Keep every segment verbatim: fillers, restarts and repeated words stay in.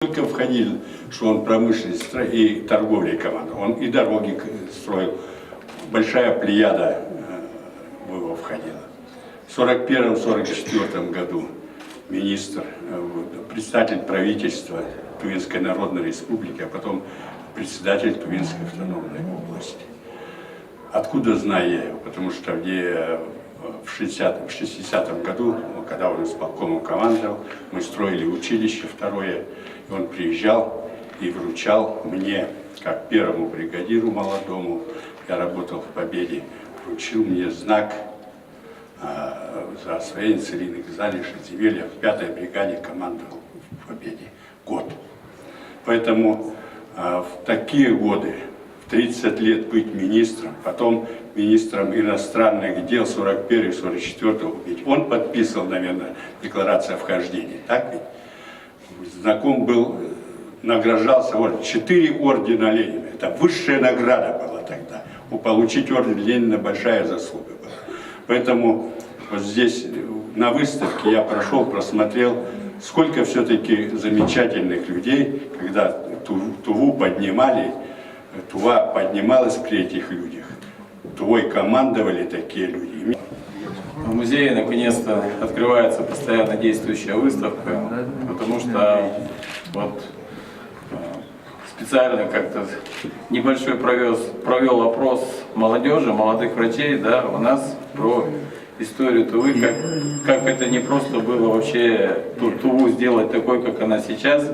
только входил, что он промышленность стро- и торговлей командовал. Он и дороги к- строил. Большая плеяда э, в его входила. В сорок первом-сорок четвертом году министр, э, вот, председатель правительства Тувинской Народной Республики, а потом председатель Тувинской автономной области. Откуда знаю я его? Потому что где, э, в шестидесятом, в шестидесятом году, когда он исполкомом командовал, мы строили училище второе, и он приезжал и вручал мне, как первому бригадиру молодому, я работал в Победе, вручил мне знак а, за освоение целинных залежей земель я в пятой бригаде командовал в Победе. Год. Поэтому а, в такие годы, в тридцать лет быть министром, потом министром иностранных дел сорок первого-сорок четвертого, ведь он подписывал, наверное, декларацию о вхождении, так ведь? Знаком был, э, награждался, вот, четыре ордена Ленина. Это высшая награда была тогда. У- Получить орден Ленина — большая заслуга была. Поэтому вот здесь, э, на выставке я прошел, просмотрел, сколько все-таки замечательных людей, когда Ту- Туву поднимали, Тува поднималась при этих людях. Тувой командовали такие люди. В музее наконец-то открывается постоянно действующая выставка, потому что вот э, специально как-то небольшой провез, провел опрос молодежи, молодых врачей, да, у нас про историю Тувы, как, как это не просто было вообще Ту- Туву сделать такой, как она сейчас,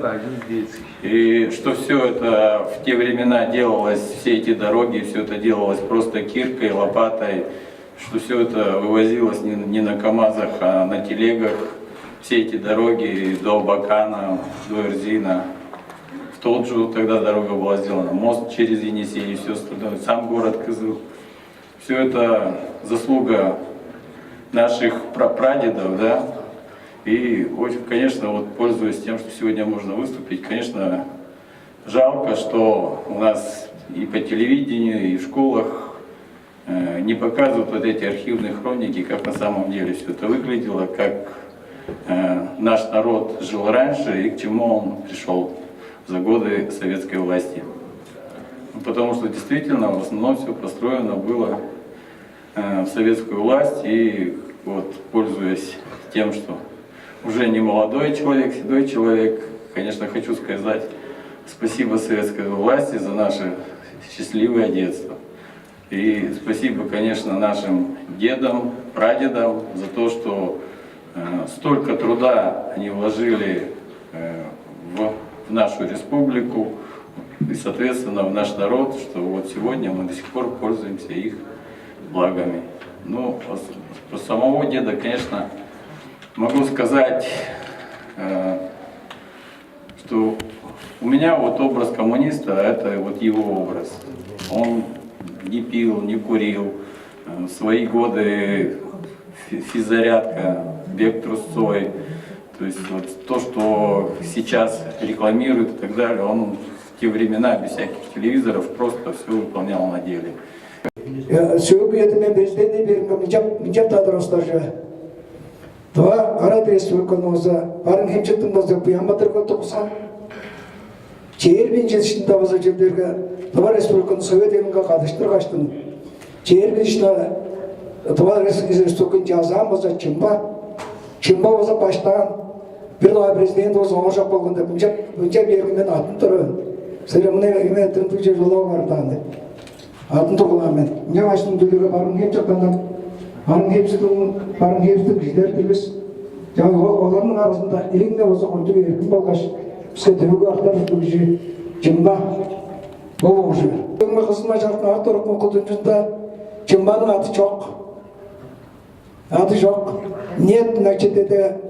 и что все это в те времена делалось, все эти дороги, все это делалось просто киркой, лопатой, что все это вывозилось не, не на КАМАЗах, а на телегах. Все эти дороги до Абакана, до Эрзина, в Тоджу тогда дорога была сделана, мост через Енисей и все остальное, сам город Кызыл. Все это заслуга наших прапрадедов, да. И, очень, конечно, вот пользуясь тем, что сегодня можно выступить, конечно, жалко, что у нас и по телевидению, и в школах э, не показывают вот эти архивные хроники, как на самом деле все это выглядело, как э, наш народ жил раньше и к чему он пришел за годы советской власти. Ну, потому что действительно в основном все построено было э, в советскую власть, и вот, пользуясь тем, что уже не молодой человек, седой человек, конечно, хочу сказать спасибо советской власти за наше счастливое детство. И спасибо, конечно, нашим дедам, прадедам за то, что э, столько труда они вложили э, в, в нашу республику и, соответственно, в наш народ, что вот сегодня мы до сих пор пользуемся их благами. Ну, а с- про самого деда, конечно, могу сказать, э, что у меня вот образ коммуниста, это вот его образ. Он не пил, не курил, э, в свои годы фи- физзарядка, бег трусцой. То есть вот то, что сейчас рекламируют и так далее, он в те времена без всяких телевизоров просто все выполнял на деле. Сөөлгү үеде мен президент берген мынчап мынчап таадыр остажы. Тыва Арат Республиканы болза, Барыын-Хемчиктиң болза Буян-Батырга тургузган. Чээрби чылдың база чылдарда Тыва Республиканы Совет Элинге кадыштыргаштың, чээрби чылда Тыва Республиканы жазаан болза Чымба, Чымба болза баштаан, бир дугаар президент болза оожак болганда мынча мынча берген мен атын турган. Силер мына эме тынтыгже жолоо бардаан деп. Атын тургулаан мен. Мынча баштың дүлүрү Барыын-Хемчиктен, Барыын-Хемчиктиң Барыын-Хемчиктиң кижилер дивис. Жана оларның арасында эң-не болза кончуг эркин болгаш биске төвүгү артар ужурлуг кижи Чымба. Бо болур. Кызыл-Мажалдың ат-орукмун кудунчунда Чымбаның ады чок. Ады чок. Нет, значит, это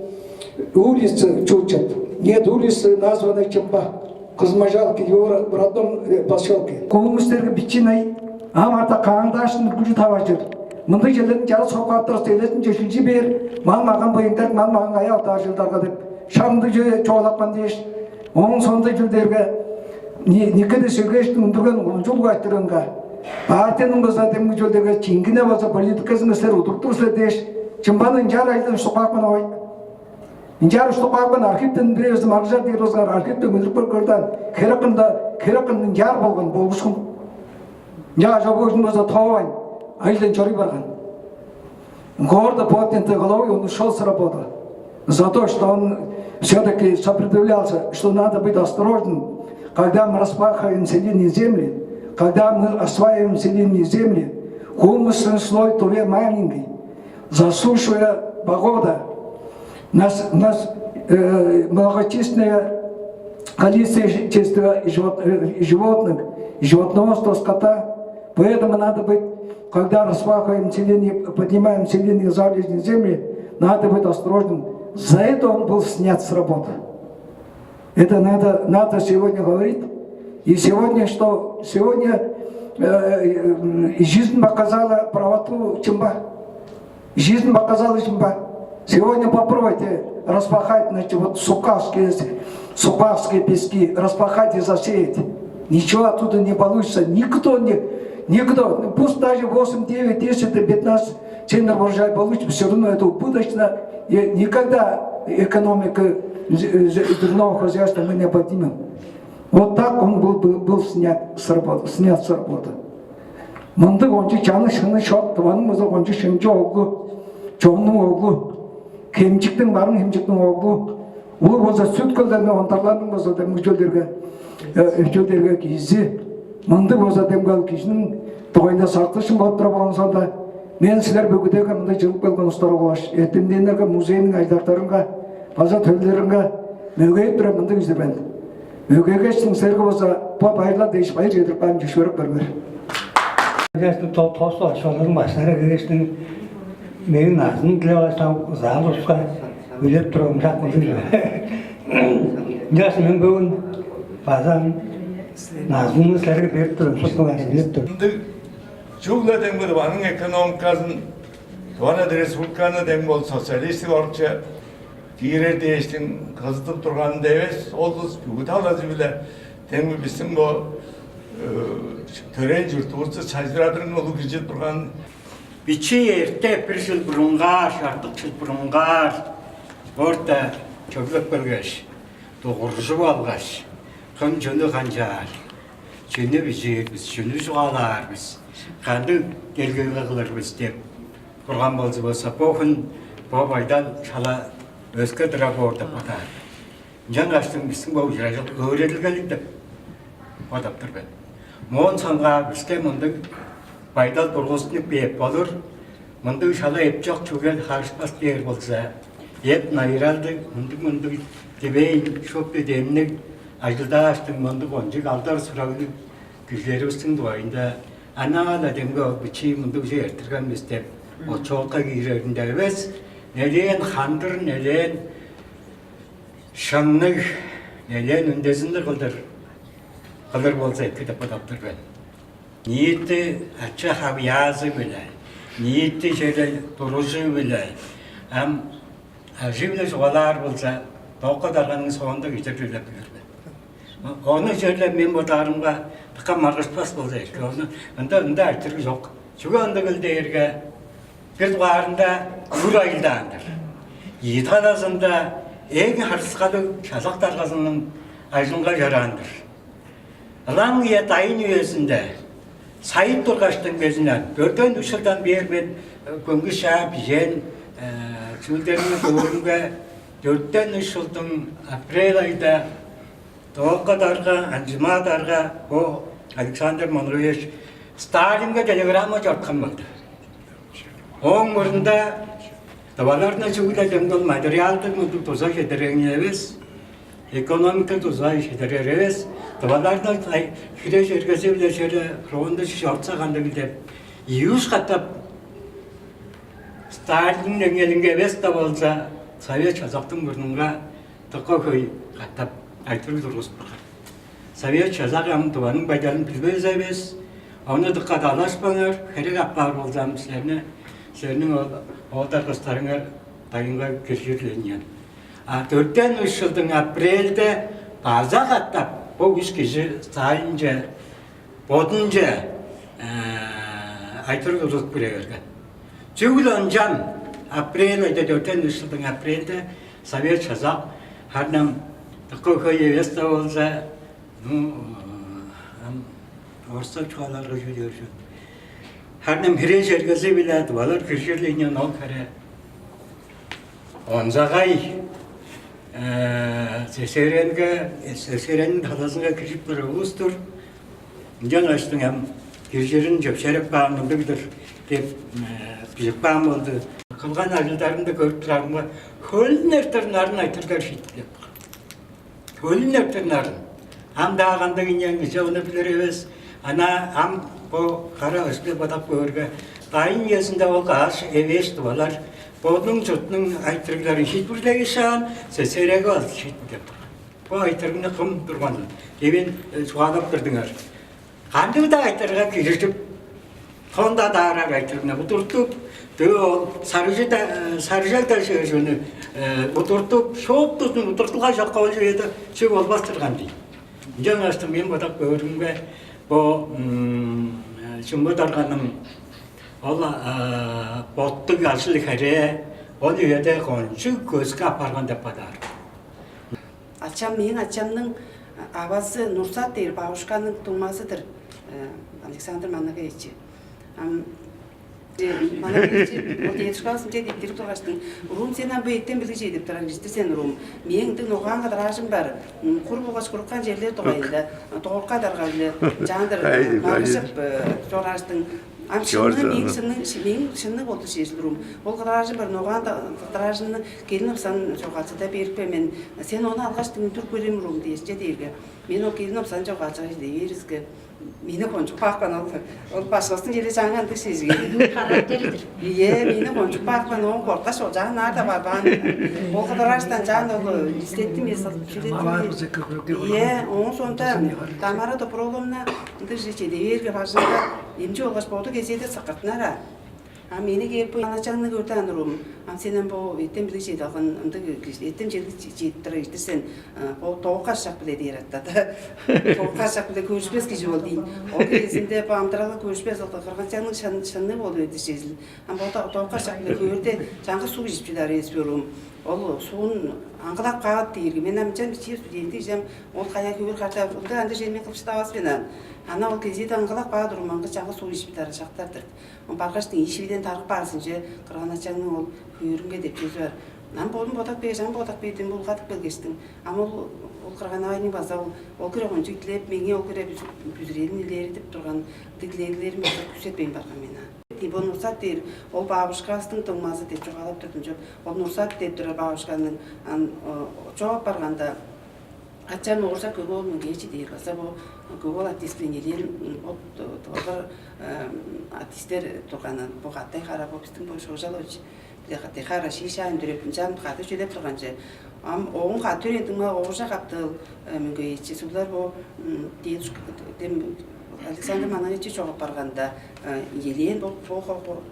улицы чучат. Нет улицы, названной Чымба. Кызыл-Мажал, в родном поселке. Көңүстерге бичинай, ам арта кааңдаашын үргүлчү таважыр. Мындыг черлерин чарыс хоккаптар селезин чешилчи бээр, мал маган быйындар, мал маган кая алтаар чылдарга деп шамдыже чоолапкан дээш, ооң сондой чүлдерге никеде сөглээштиң үндүрген улунчулуг айтырыынга партияның база демги чөлдерге чиңгине база политиказын силер удуруптур силер дээш, Чымбаны ынчаар айылдан шугаапкан огай. Ынчаар уштуп каапкан архивтен бирээзи маргыжар дээр болзуңар, архивтен көдүрүп көрүп көрден, херек кында, херек кында ынчаар болган болушкун. Ынчаар чогуужун болза тоовайн, айылдан чоруй барган. Гордо поднятой головой он ушел с работы. За то, что он все-таки сопротивлялся, что надо быть осторожным, когда мы распахиваем целинные земли, когда мы осваиваем целинные земли, гумусный слой Туве маленький, засушливая погода, нас, нас, э, многочисленное количество живот- э, животных, животноводство, скота. Поэтому надо быть, когда распахиваем целинные, поднимаем целинные залежные земли, надо быть осторожным. За это он был снят с работы. Это надо, надо сегодня говорить. И сегодня что? Сегодня э, э, жизнь показала правоту Чимба. Жизнь показала Чимба. Сегодня попробуйте распахать, значит, вот сукавские, сукавские пески, распахать и засеять. Ничего оттуда не получится. Никто не, никто, ну, пусть даже восемь, девять, десять, пятнадцать центнеров урожай получится, все равно это убыточно. И никогда экономика з- з- зернового хозяйства мы не поднимем. Вот так он был, был, был снят с работы, снят с работы. Мындыг ончу чаны шыны шок, дываның база ончу шынчы оглу, чоннуң оглу, хемчиктиң, барын хемчиктиң оглу, улуг болза сүт көлдерни онтарларның болза демги чөлдерге, э, чөлдерге кижизи. Мындыг болза демги ал кижиниң дугайында сактышым болуп тура болган соонда, мен силер бүгүдеге мында чыгып келген устар болгаш, эртемденнерге, музейниң айлактарынга база төлдеринге мөгейип тура мындыг кижи мен. Мөгейгештиң силерге болза бо байырлар дээш байыр чедирип каан чүшүрүп көрүңер. Тосту очулдуң баштары киргештиң мээң назым дилеп алгаш, зал уска үлеп турган шак мындыг. Ынчаш мен бүгүн база назымны силерге берип турам, шуптуңар билип тур. Ындыг чүгле демги Тываның экономиказын, Тываның республиканы демги ол социалистик орукче киирер дээштиң кызыдып турганында эвес, ол кыз бүгү талазы-биле демги бистиң бо төрээн чуртувусту сайзырадырын улуг кижи турган. Бичии эрте бир чыл бурунгаар, чартык чыл бурунгаар орта чоглап келгеш, дугуржуп алгаш, кым чүнү канчаар, чүнү бижиир бис, чүнү чугаалаар бис, кандыг делгелге кылыр бис деп турган болза болза, бо хүн бо байдал шала өске-дыра боор деп бодаар. Ынчангаштың бистиң бо ужуражыл өөредилгелиг деп бодап тур мен. Моон соңгаар биске мындыг байдал тургустунуп кээп болур, мындыг шала эпчок чүвел харышпас дээр болза, эп найыралдыг, мындыг-мындыг дивейн шупту демниг ажылдааштың мындыг ончуг алдар-сураглыг кижилеривистиң дугайында анаа-ла демги ол бичии мындыг уже эрттирген бис деп отчётка кииреринде эвес, нелээн хандыр, нелээн шынныг, нелээн үндезинниг кылдыр кылыр болза эки деп бодап тур мен. Ниити ача-хавыяазы-биле, ниити чеде туружу-биле, ам ажыы-биле чугаалаар болза, докка дарганың соонда кижер чүве деп билир мен. Ону черле мен бодаарымга дыка маргышпас болза эки. Ону ында ында айтырыг чок. Чүге ындыгыл дээрге, бир дугаарында үр айылдаан-дыр. Ийи талазында эң харыскалыг чазак даргазының ажылынга чораан-дыр. Ылаңгыя дайын үезинде сайыт тургаштың безинен дөртен үш чылдан бээр мен көңгүс чаа бижээн чүүлдерни көөрүмге, дөртен үш чылдың апрель айда Тока дарга, Анжыма дарга бо Александр Монгуевич Сталинге телеграмма чорткан болду. Ооң мурнунда тываларны чүгле дем ол материалдыг мындыг туза чедереңни эвес, экономика туза чедерер эвес, тываларны хире чергези-биле черле фронту чорутса кандыг деп, ийи-үш катап Сталинден келинге эвес-даа болза, совет чазактың мурнунга дыка хөй катап айтырыг тургузуп турган. Совет чазак ам Тываның байдалын билбес эвес, ону дыка далашпаңар, херек апаар болза, ам силерни, силерниң ол оолдар кыстарыңар дайынга киржир-ле ийин. А дөртен үш чылдың апрельде база катап бо үш кижи Сталинче, бодунче айтырыг тургузуп кире берген. Чүгле ынчан апрель айда, дөртен үш чылдың апрельде Совет шазак, харнам такой хой эвес да болза, ну, ам орустап чугаалаарга чүү дээр чүвел. Харнам хире чергези-биле тывалар киржирлиинен ол хере онзагай СССР-ниң талазынга киржип турар улус-тур. Ынчангаштың ам киржирин чөпшереп каан ындыг-дыр деп бижип каан болду. Кылган ажылдарымны көрүп турарымга, хөлүн эртер нарын айтырдар шиитпилеп. Хөлүн эртер нарын. Ам-даа кандыг инең кижи ону билир эвес. Ана ам бо кара өске бодап көөрге, дайын үезинде ол каш эвээш тывалар бодунуң чуртунуң айтырыгларын шиитпирлегишаан, СССР-ге база шиитпирлеп. Бо айтырыгны кым турган эвен чугаалап турдуңар. Кандыг-даа айтырыгга киржип, тон-даа даарар айтырыгны удуртуп, дөө ол сарыжы-даа сарыжал-даа шыыжыны удуртуп, шооптузун удуртулган чокка ол чүведе чүг болбас турган дий. Ынчангаш мен бодап көөрүмге, бо чымыдарганым ол боттуг ажыл херээ ол үеде кончуг көскү апарган деп бодаар. Ачам, мээң ачамның авазы Нурсат дээр бабушканың дуңмазы-дыр, Александр Манагаевич. Ам Манагаевич, ол дедушкавыс ынча диттирип тургаштың: «Уруум, сен ам бо эртем билиг чей деп турар кижи-дир сен, уруум. Мээң ындыг ногаан кыдыраажым бар. Кур болгаш куруккан черлер дугайында, дорка дарга-биле чаандыр маргыжып чорааштың». Ам шынны, мээң шынны, мээң шынны болду чежил, уруум. Ол кыдыраажым бар, ногаан кыдыраажымны келин ымсан чогаалчыда берип кээр мен. Сен ону алгаш, дүңүндүрүп көрем, уруум, дээшче дээрге, мен ол келин ымсан чогаалчыга чеде бээривиске, мени кончуп каапкан ол. Ол башкывыстың чеде чаңы ындыг шежиги. Характери-дир. Ийе, мени кончуп каапкан, оон корткаш, ол чаан аар-даа барбаан. Ол кыдырааштан чаан ол истеттим, эс чүлеттим. Ийе, оон соонда Тамара Топур-ооловна ындыг же чеде бээрге, бажыңга эмчи болгаш боду кезээде саккыртынар аа. А мени кээп, бо аначаңны көрдү аан, уруум. Ам сен ам бо эртем билиг чедип алган ындыг эртем чедип чедип турар кижи-дир сен. Бо тоокка ашак-биле дээр аттада. Тоокка ашак-биле көрүшпес кижи бол дийин. Ол кезинде бо амыдыралга көрүшпес ол кырган-ачаңның шынны болуп эрди чежил. Ам бо тоокка ашак-биле көөрде, чаңгыс суг ижип чыдар эвес бе, уруум. Ол суун аңгылап каап дээрге, мен ам ынчан бичии студент ийик, ам ол каяа көөр катап, ындыг андыг чүвени мен кылып шыдавас мен аан. Ана ол кезээде аңгылап каар, уруум, аңгы чаңгыс суг ижип чыдар шактар-дыр. Баргаштың ийи шииден тарып каарзынче кырган-ачаңның ол хөөрүнге деп чүвези бар. Ам бодум бодап бээр, ам бодап бээрден улгадып келгештиң. Ам ол, ол кырган-авайның база ол, ол хире кончуг дилеп, меңээ ол хире бүзүрээлин илередип турган дилеглерин база күзетпейн барган мен аа. Типа Нурсат дээр, ол бабушкавыстың дуңмазы деп чугаалап турдум чоп. Ол Нурсат деп турар бабушканың ан чоп барганда, ачам орза көк оол мөңгээчи дээр база бо көк оол артист билен элээн от тывалар артисттер турганын бо катай хара бо биздин бо шожалович биле катай хара шиишаа үндүрүп ынчан кады чүлеп турганчы. Ам ооң кады үрендиң ма оружа каптыыл мөңгээчи сулар бо дедушка дем Александр Манаевич чогап барганда елээн бо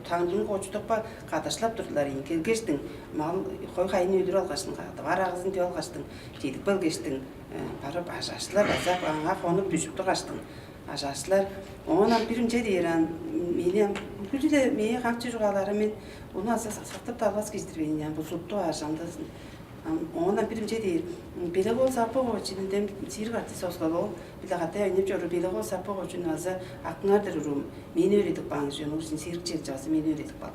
таңдыын кочутупка кадашлап турдулар ийин келгештиң мал хой хайын өлүр алгаштың каадып ар агызын деп алгаштың Чедип келгештиң, барып ажаашчылар база аңаа хонуп дүжүп тургаштың, ажаашчылар оон ам бир ынча дээр аан, мени ам бүгү-ле мээң камчы чугааларым мен ону азы сактып-даа албас кижи-дир мен ийин, ам бузуттуп аар чамдыызын. Ам оон ам бир ынча дээр, Белек-оол Сапыгович, ындем сиир катты соскал ол, биле катай ойнап чоруур Белек-оол Сапыгович, ону азы акыңар-дыр уруум, мени өөредип каан кижи, ону сиирик чер чавазы мени өөредип каан.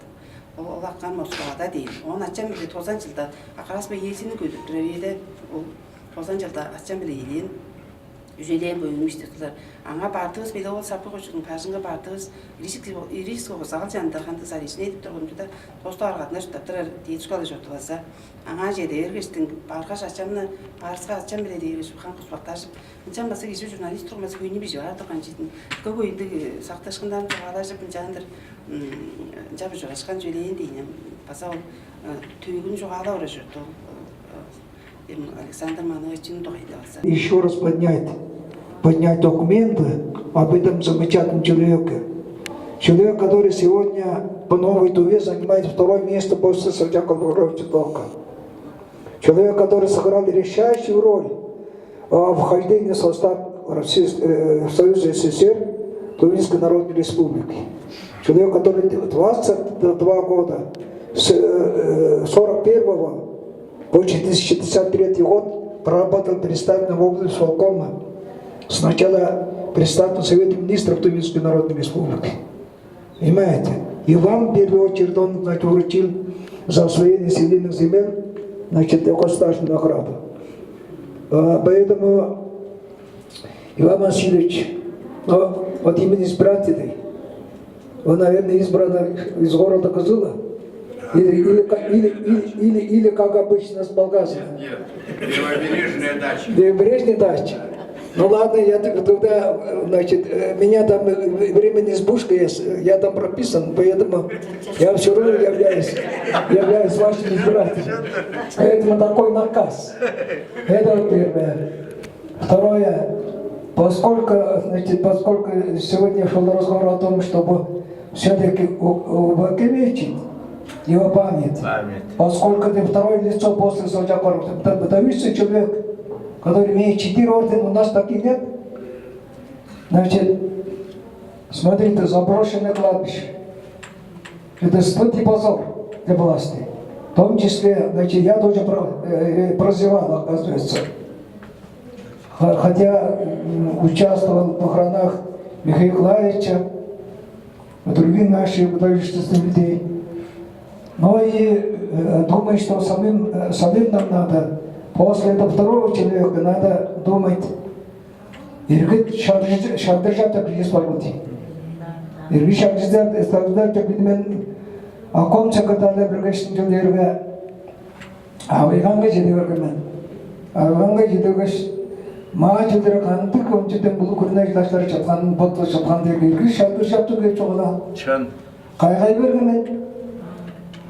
Ол, ол аккан Москвада дээр. Оон ачам биле тозан чылда, акырас бо Ельцинни көдүрүп турар үеде, ол тозан чылда ачам биле элээн, үжелээн бо өңү иштиктилер. Аңаа бардывыс, Белек-оол Сапыговичиниң бажыңынга бардывыс, Иришк, Иришк вокзал чанында хандызар ишине эдип турган чуда, тосту аргадынар чурттап турар дедушкалар чорду база. Аңаа чеде бергештиң, баргаш ачамны, баарыска ачам биле дээргеш, хаан куспактажып, ынчан база кижи журналист турган база хөйнү бижип аар турган чиидин. Көк өйүндүг сактыышкыннарын чугаалажып, ынчаандыр ынчап ужурашкан чүвелээн дейн база ол төөгүн чугаалап ора чорду ол эм Александр Мановичиниң дугайында база. Еще раз поднять, поднять документы об этом замечательном человеке. Человек, который сегодня по Новой Туве занимает второе место после Салтяка Гавриловича Толка. Человек, который сыграл решающую роль о вхождении в состав Российс-, э, Союза СССР Тувинской Народной Республики. Человек, который двадцать два года, с э, сорок первого Бо четыреста шестьдесят третий год проработал председателем облисполкома, сначала председателем Совета министров Тувинской Народной Республики. Понимаете? И вам в первую очередь он, значит, вручил за освоение селенных земель, значит, государственную награду. Э, Поэтому, Иван Васильевич, ну, вот именно избирателей, вы, наверное, избраны из города Кызыла. Или, или, ка- или, или, или, или, как обычно, с Балгаза. Нет, нет. Левобережная дача. Левобережная дача. Ну ладно, я т- тогда, э, значит, э, меня там э, временная избушка, я, с- я там прописан, поэтому я все равно являюсь, являюсь вашим избирателем. Поэтому такой наказ. Это вот первое. Второе. Поскольку, значит, поскольку сегодня шел разговор о том, чтобы все-таки увековечить его память, Память. Поскольку ты второе лицо после Сочакова, ты выдающийся человек, который имеет четыре ордена, у нас таких нет. Значит, смотрите, заброшенное кладбище. Это стыд и позор для власти. В том числе, значит, я тоже про- э, э, прозевал, оказывается. Ха- Хотя м, участвовал в похоронах Михаила Николаевича, других наших выдающихся людей. Но и э, думаю, что самим, э, самим нам надо, после этого второго человека надо думать, эргит шагдыржап деп билгис бар болду. Эргит шагдыржап деп билмен, аком секретарьлар биргештин чылдырга авыйганга чеде берген мен. Авыйганга чедиргеш, маа чылдыр кандыг ончуден булуг күрүнө даштары чытканын ботту чыткан дээрге эргит шагдыржап тур деп чогула. Чын. Кайгай берген мен.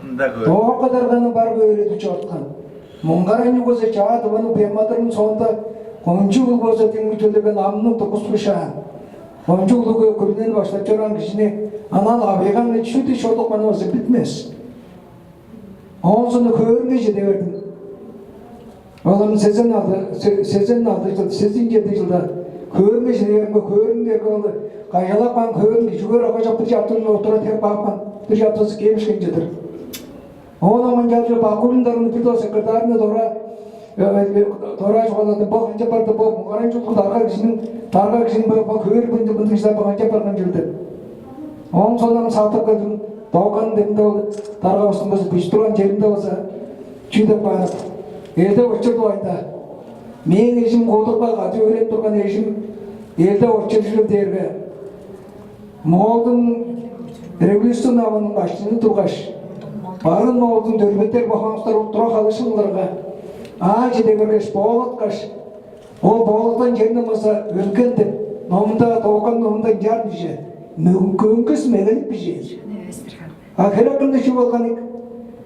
Ында көр. Доо кадарганы бар өөредип чорткан. Муңгаран югуза чаа дываны буямадырын соонда кончуг улуг болза деңги төлеген амны тугуспушаан. Кончуг улуг күрүнени баштап чораан кижини анал авыйганы чүү дээш чордукманы база билбес. Оон сону хөөрүнге чеде бердим. Ол ам сезен алды, се- сезен алды чыл, сезен жети чылда хөөрүнге чеде бердим, хөөрүн дээрге ол кайгалап каан хөөрүн кижи көөр ага чок бир чаптын отура терип каапкан, бир чаптызы кемишкен чыдыр. Оон ам ынчаарже Бакулиндерниң бир доо секретарына дора дора чугаалады, бо канчап барды, бо муңаран чулгу дарга кижиниң дарга кижиниң бо хөөр мынча мындыг иштеп канчап барган чүл деп. Оон соон ам сатып келдим. Болган демде ол дарга устун болза бижип турган черинде болза чүү деп каан. Элде очур дугайында. Мээң эжим куудукпай кады өөренип турган эжим элде очур чүл дээрге Моолдуң революцион авының баштыңы тургаш, барын Моолдуң дөрбеттер бохаңыстар тура халышыңыларга аа чеде бергеш, боолаткаш, ол боолатан черни мыза өлген деп номунда, Тоокан номунда ынчаар бижээн, мөңгөөңгүс мегелип бижээн. А херек кырында чүү болган ийик?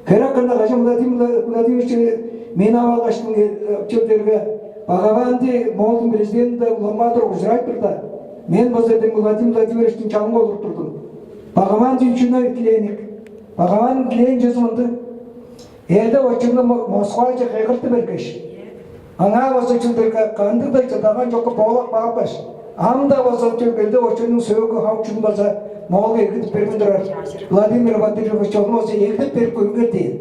Херек кырында кажан Владимир Владимирович мен ап алгаштың чүлдерге Багаванди Моолдуң президентинде Улан-Баатыр ужурайтпырда, мен база дең Владимир Владимировичтиң чалынга олуруп турдум. Багаванди үчүнө килээник. Багаван килээн чүзү мындыг. Элде очурну Москваже кыйгыртып бергеш, аңаа база чүлдерге кандыг-даа чылдаган чокка боолап каапкаш, ам-даа база чүл элде очурнуң сөөгү хавчун база Моолга эгидип берген турар. Владимир Владимирович ону база эгидип берип көрүңер дээн.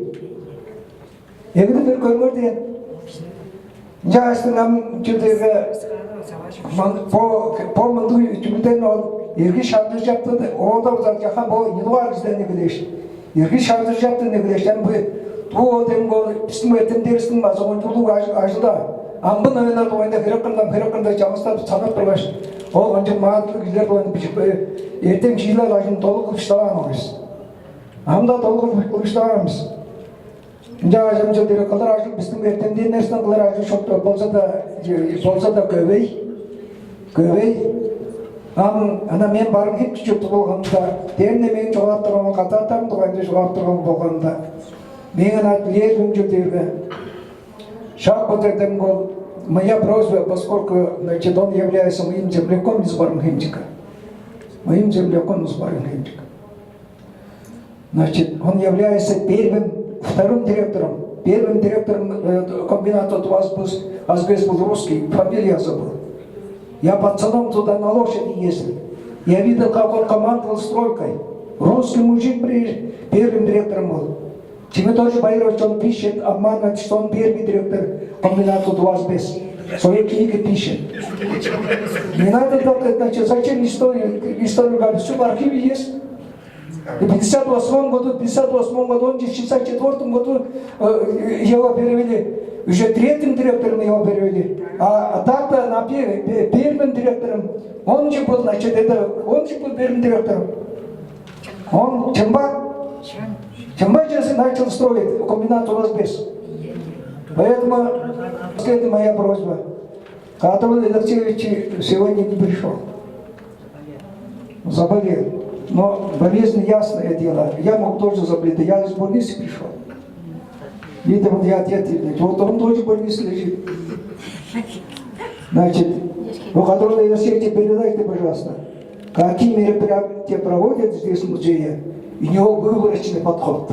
Эгидип берип көрүңер дээн. Ынчаашты ам чүлдерге бо бо мындыг чүлден ол эрги шагдыржапты, ода база жахан бо нидугаар кижиден эгелээш. Ирги шагдыржаптың негелештен бу бу ол демги ол биздин эртемдеривистиң база кончуг улуг ажылда амбын оюннар дугайында херек кырдан херек кырда чаңгыстап санап тургаш, ол кончуг маадылыг кижилер дугайында бижип, эртем чиилер ажын толук кылып иштаваан ол бис. Ам-даа толук кылып иштаваан бис. Ынча ажамча дере кылыр ажыл биздин эртемденнерден кылыр ажыл шупту болза да болза да көбөй. Көвей, ам ана мен барым хип чурттуг болганда, дээрне мээң чугаалап турганым, катааттарым дугайында чугаалап турган болганда, мээң ана билээр хүнчү дээрге шак бо дедем ол моя просьба, поскольку, значит, он является моим земляком из Барыын-Хемчика. Моим земляком из Барыын-Хемчика. Значит, он является первым, вторым директором, первым директором э, комбината Тувасбус, Азбес был русский, фамилия забыл. Я пацаном туда на лошади ездил. Я видел, как он командовал стройкой. Русский мужик при первым директором был. Тимур Байырович, он пишет, обманывает, что он первый директор комбината «Тувазбес». В своей книге пишет. Не надо так, значит, зачем историю, историю говорить? Все в архиве есть. И в пятьдесят восьмом году, в пятьдесят восьмом году, он же в шестьдесят четвёртом году э, его перевели. Уже третьим директором его перевели. А, а так-то на пе- пе- первым директором, он же был, значит, это, он же был первым директором. Он Чемба, Чемба же начал строить комбинат «Тувазбес». Поэтому последняя моя просьба. Кадыр Алексеевич сегодня не пришел. Заболел. Но болезнь — ясное дело. Я мог тоже заболеть. Я из больницы пришел. Видимо, я ответ, вот он тоже в больнице лежит. Значит, вы, Кадыр Алексеевич, передайте, пожалуйста, какие мероприятия проводят здесь, в музее, и у него выборочный подход.